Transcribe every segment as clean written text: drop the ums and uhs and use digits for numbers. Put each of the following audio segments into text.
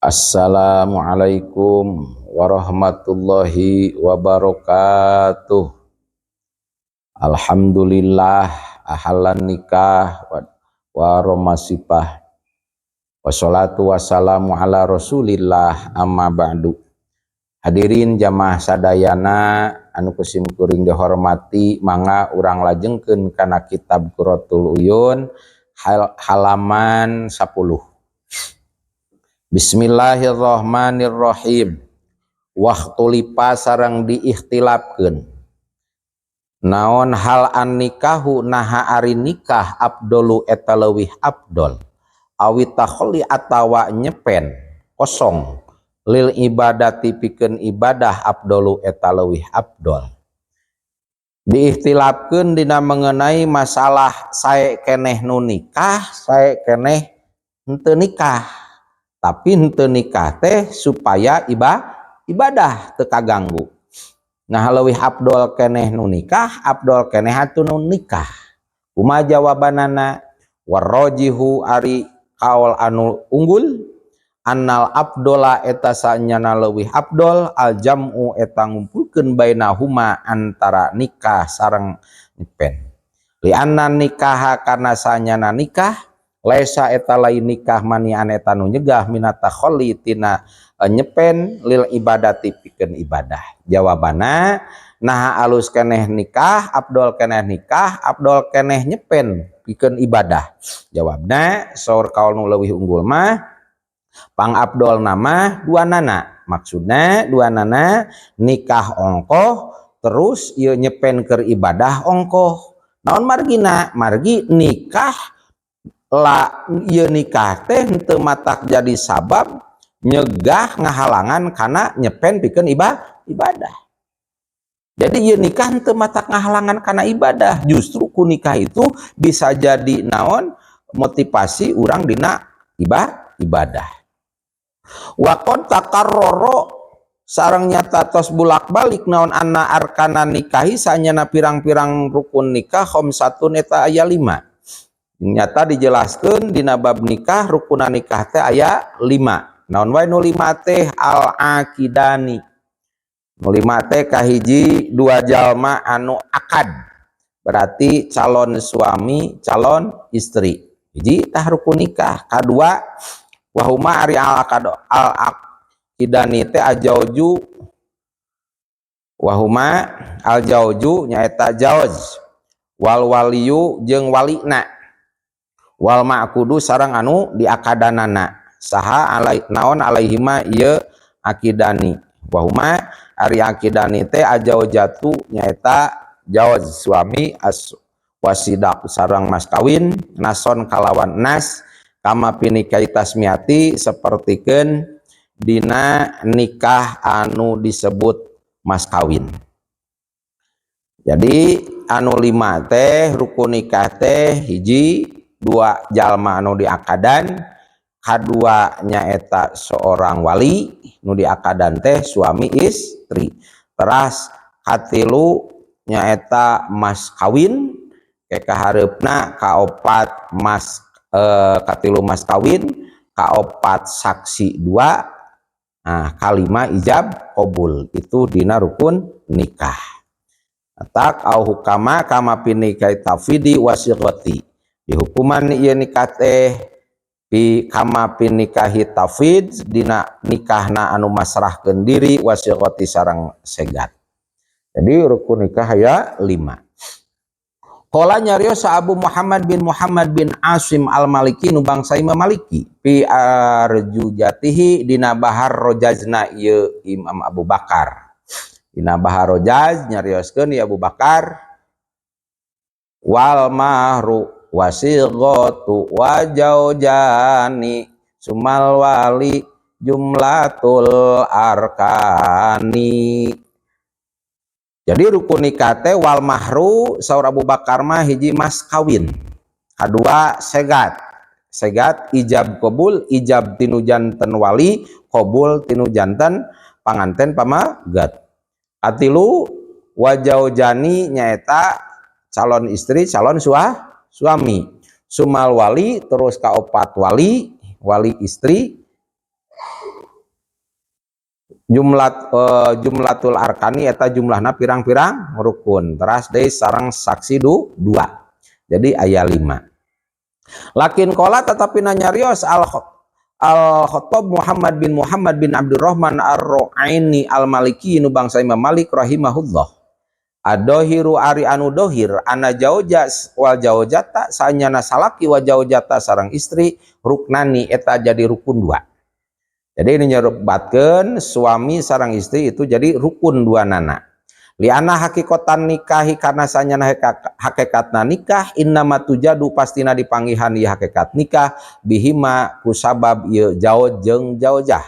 Assalamualaikum warahmatullahi wabarakatuh. Alhamdulillah ahalan nikah wa romasipah. Wassalatu wassalamu ala rasulillah, amma ba'du. Hadirin jamaah sadayana anu ku sim kuring dihormati, mangga urang lajengkeun kana kitab Qurratul Uyun halaman 10. Bismillahirrahmanirrahim. Wakhtulifa sareng diikhtilafkeun. Naon hal an nikahu, naha ari nikah, afdalu eta leuwih afdol, awit takholli atawa nyepen kosong, lil ibadati pikeun ibadah, afdalu eta leuwih afdol. Diikhtilafkeun dina mengenai masalah sae keneh nu nikah, sae keneh henteu nikah, tapi henteu nikah teh supaya ibadah teu kaganggu. Nah, leuwih afdol keneh nu nikah, afdol keneh atuh nu nikah? Kumaha jawabanana? Warrojihu ari kaol anu unggul, annal afdola eta sanyana leuwih afdol, al jam'u eta ngumpulkeun, bainahuma antara nikah sareng nyepen, lianna nikaha karena sanyana nikah, laisa eta lain nikah, manian eta nu nyegah, minat takholli tina nyepen, lil ibadati pikeun ibadah. Jawabanna, nah alus keneh nikah, afdol keneh nikah, afdol keneh nyepen pikeun ibadah? Jawabna, saur kaul nu leuwih unggul mah pang afdol nama dua nana, maksudna dua nana, nikah ongkoh, terus ieu nyepen keur ibadah ongkoh. Naon margina? Margi nikah la ieu nikah teh henteu matak jadi sabab nyegah, ngahalangan kana nyepen pikeun ibadah. Jadi ieu nikah henteu matak ngahalangan kana ibadah, justru ku nikah itu bisa jadi naon, motivasi urang dina ibadah. Wa qad takarrara sareng nyata tos bulak-balik naon, anna arkana nikahi sanyana pirang-pirang rukun nikah, khamsatun eta aya 5. Nyata dijelaskeun dina bab nikah, rukun nikah teh aya 5. Naon wae nu 5 teh? Al aqidani, nu 5 teh kahiji dua jalma anu akad, berarti calon suami calon istri, hiji tah rukun nikah. Kadua, wahuma ari al akad al aqidani teh ajauju, wahuma al jauju nyaeta jauj, wal waliyu jeung walina, wal ma'kudu sareng anu diakadanana saha, alai naon alaihima ieu akidani. Wahuma ari akidani teh ajaujatu nyaeta jauj suami, as wasidak sareng mas kawin, nason kalawan nas, kama pinikahi tasmiati sapertikeun dina nikah anu disebut mas kawin. Jadi anu 5 teh rukun nikah teh hiji dua jalma anu diakadan, kadua nyaeta seorang wali, nu diakadan teh suami istri, teras katilu nyaeta mas kawin, ke kahareupna kaopat mas katilu mas kawin, kaopat saksi dua, nah kalima ijab qabul. Itu dina rukun nikah. Tak au hukama kama pinikahi tafwidi wasighati, dihukuman ieu nikah teh pi kama pinikahi tafwid dina nikahna anu masrahkeun diri, wasighati sareng segat. Jadi rukun nikah aya 5. Qala nyarios Abu Muhammad bin Muhammad bin Asim al-Maliki nu bangsa Imam Maliki, fi arjujatihi dina bahar rojazna ieu Imam Abu Bakar. Dina bahar rojaz nyarioskeun ieu Abu Bakar, wal mahru wasighatu wa jaujani sumal wali jumlatul arkani. Jadi rukun nikah teh wal mahru saur Abu Bakar mah hiji mas kawin, kadua segat, segat ijab qabul, ijab tinu janten wali, qabul tinu janten panganten pamagat, katilu wajaujani nyaeta calon istri calon suami, sumal wali terus kaopat wali, wali istri. Jumlah jumlatul arkani eta jumlahna pirang-pirang rukun, teras deui sareng saksi dua, jadi aya 5. Lakin qala, tetapi nanyarios al al Khattab Muhammad bin Muhammad bin Abdurrahman Ar-Ru'aini Al-Maliki, nu bangsa Imam Malik, rahimahullah, ad-dhohiru, ari anu dohir, anna zauja wal zaujata, saanyana salaki, wa zaujata, sareng istri, ruknani, eta jadi rukun dua. Jadi ini nyebatkeun suami sareng istri itu jadi rukun dua nana. Lianna haqiqatan nikahi, karena saanyana hakikatna nikah, innama tujadu, pastina dipanggihan ieu hakikat nikah, bihima, kusabab ieu zauj jeung zaujah.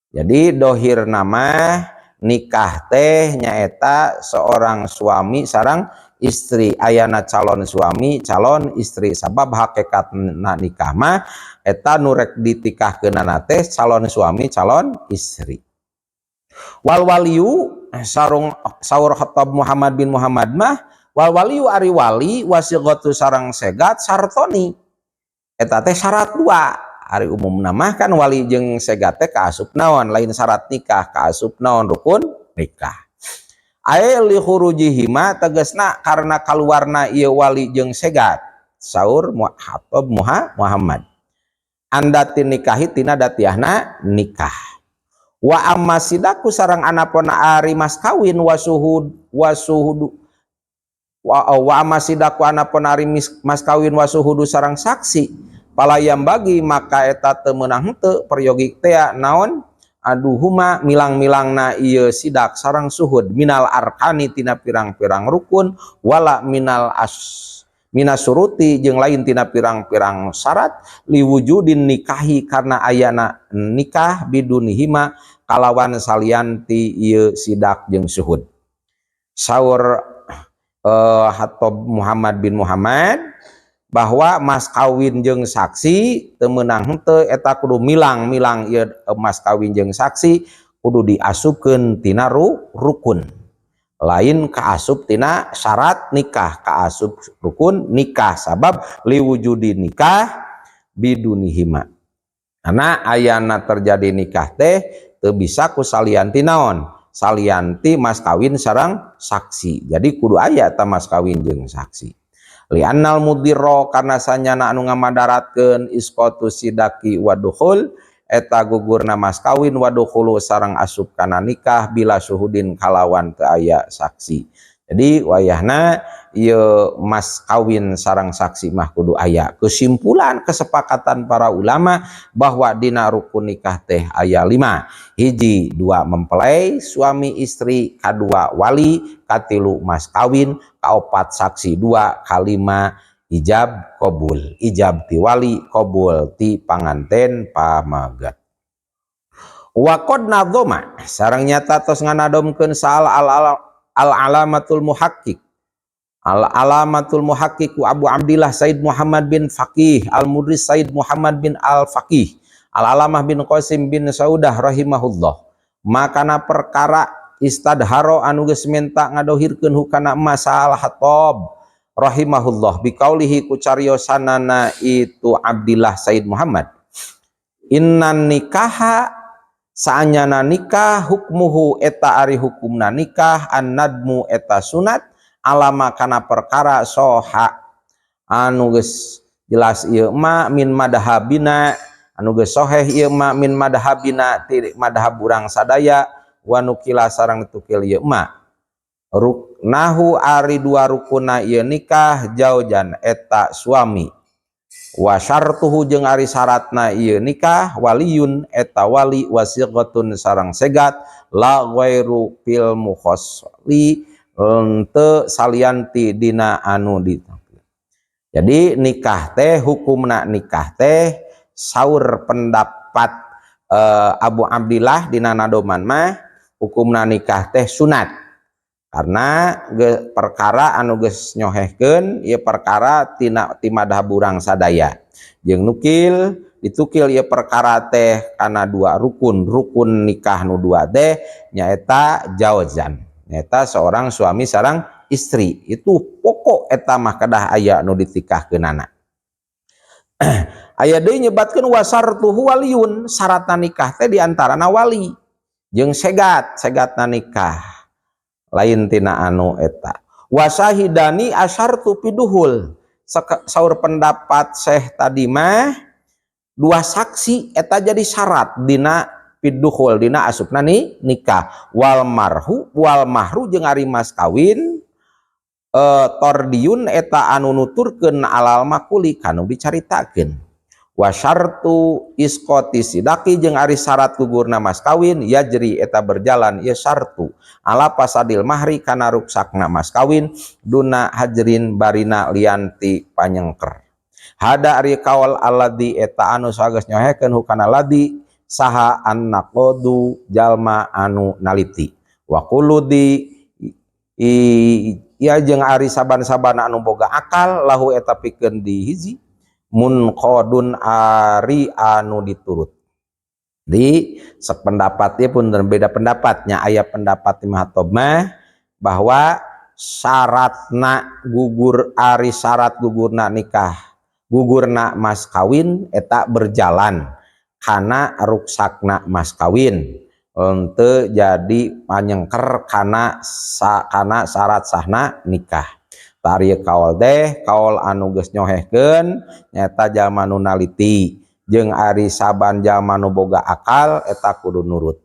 Jadi dohir nama nikah teh nyaeta seorang suami sareng istri, ayana calon suami, calon istri, sabab hakikat nikah mah eta nu rek ditikahkeunana teh calon suami, calon istri. Wal waliyu, sarung saur Khattab Muhammad bin Muhammad mah, wal waliyu, ari wali, wasighatu, sareng segat, syarthoni, eta teh syarat dua. Ari umum mah kan wali jeung segat teh kaasup naon? Lain syarat nikah, kaasup naon? Rukun nikah. Ae li khurujihima, tegasna karena kaluarna ieu wali jeung segat, saur Khattab Muhammad, an dzatin nikahi, tina dzatiyahna nikah. Wa amma sidaqu, sareng anapun ari mas kawin, wasuhud wasuhudu wa amma sidaqu, anapun ari mas kawin, wasuhudu, sareng saksi, fala yanbaghi, maka eta teu meunang henteu peryogi teh naon aduhuma, milang-milangna ieu sidak sareng suhud, minal arkani, tina pirang-pirang rukun, wala minal as minasyuruti, jeung lain tina pirang-pirang syarat, liwujudin nikahi, karena ayana nikah, bidunihima, kalawan salian ti ieu sidak jeung suhud. Saur Hattab Muhammad bin Muhammad bahwa mas kawin jeung saksi teu meunang henteu, eta kudu milang-milang ieu mas kawin jeung saksi kudu diasupkeun tina rukun, lain kaasup tina syarat nikah, kaasup rukun nikah, sabab liwujudi nikah bidunihima, karena ayana terjadi nikah teh teu bisa ku salianti naon? Salianti mas kawin sareng saksi. Jadi kudu aya eta mas kawin jeung saksi. Liannal mudhirro, karena sanyana anu ngamadaratkeun, isqatu sidaqi wa dukhul, eta gugurna mas kawin, wa dukhulu, sareng asup kana nikah, bila syuhudin, kalawan teu aya saksi. Jadi wayahna ieu mas kawin sareng saksi mah kudu aya. Kesimpulan kesepakatan para ulama bahwa dina rukun nikah teh aya 5: hiji, dua mempelai suami istri, kadua wali, katilu mas kawin, kaopat saksi dua, kalima ijab kobul, ijab ti wali, kobul ti panganten pameget. Wa qad nadzoma, sareng nyata tos nganadomkeun saha al al al alamatul muhaqqiq, al alamatul muhaqqiq Abu Abdillah Said Muhammad bin Faqih al Mudris Said Muhammad bin al Faqih al Alamah bin Qasim bin Saudah rahimahullah, makana perkara istadharo, anu geus minta ngadohirkeun hukana masalah Hattab rahimahullah, biqaulihi, ku cariosanana itu Abdillah Said Muhammad, innan nikaha, saanyana nikah, hukmuhu, eta ari hukumna nikah, an-nadmu, eta sunat, alama, kana perkara, soha, anu geus jelas ieu ma, min madhabina, anu geus soheh ieu ma, min madhabina, ti madhab urang sadaya, wa nukila, sareng tukil ieu ma, ruknahu, ari dua rukuna ieu nikah, zaujan, eta suami, wa syartuhu, jeung ari syaratna ieu nikah, waliyun, eta wali, wasighatun, sareng segat, la ghairu fil mukhassali, henteu salianti dina anu di. Jadi nikah teh, hukumna nikah teh, saur pendapat Abu Abdillah dina nadoman mah, hukumna nikah teh sunat, karena perkara anu geus nyohehkeun ieu perkara tina ti madhab urang sadaya, jeung nukil ditukil ieu perkara teh kana dua rukun. Rukun nikah nu dua teh nyaeta zaujan, nyaeta seorang suami sareng istri. Itu pokok eta mah kedah aya nu ditikahkeunana. Aya deui nyebatkeun wasartuhu waliyun, syaratna nikah teh diantarana wali. Jeung segat, segatna nikah lain tina anu eta. Wa syahidani asyartu fidukhul. Saur pendapat Syekh tadi mah dua saksi eta jadi syarat dina fidukhul, dina asupna nih nikah. Wal marhu, wal mahru jeung ari mas kawin tordiyun eta anu nuturkeun alal makuli kanu dicaritakeun. Wa syartu isqoti sidaki jeung ari syarat gugurna mas kawin yajri eta berjalan ieu syartu ala fasadil mahri kana ruksakna mas kawin duna hajrin barina lianti panyengker. Hada ari kaul alladzi eta anu sageus nyohekeun hukana ladzi saha annaqadu jalma anu naliti. Wa kuludi ya jeung ari saban-saban anu boga akal lahu eta pikeun di hiji munqadun ari anu diturut. Di sependapatnya pun berbeda pendapatnya, aya pendapat Imam mah bahwa syaratna gugur, ari syarat gugurna nikah, gugurna mas kawin eta berjalan kana ruksakna mas kawin, henteu jadi panyengker kana syarat sahna nikah. Tari kaul deh kaul anu geus nyohehkeun nyata jalma nu naliti jeung ari saban jalma nu boga akal eta kudu nurut.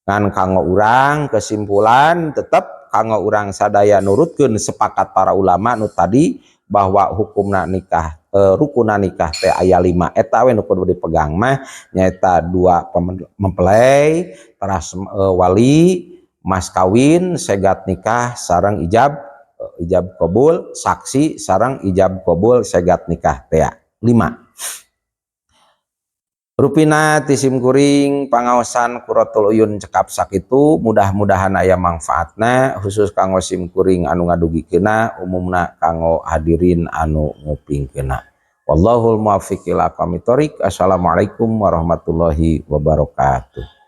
Ngan kanggo urang kesimpulan tetep kanggo urang sadaya nurutkeun sepakat para ulama nu tadi bahwa hukumna nikah, rukuna nikah teh aya 5 eta we nu kudu dipegang mah, nyaeta dua mempelai, teras wali, mas kawin, segat nikah sareng ijab kabul, saksi sareng ijab kabul segat nikah teh 5. Rupina ti simkuring pangaosan Qurratul Uyun cekap sakitu, mudah-mudahan aya manfaatna khusus kanggo simkuring anu ngadugikeunna, umumna kanggo hadirin anu ngupingkeunna. Wallahul muwaffiq ila aqwamit thoriq. Assalamualaikum warahmatullahi wabarakatuh.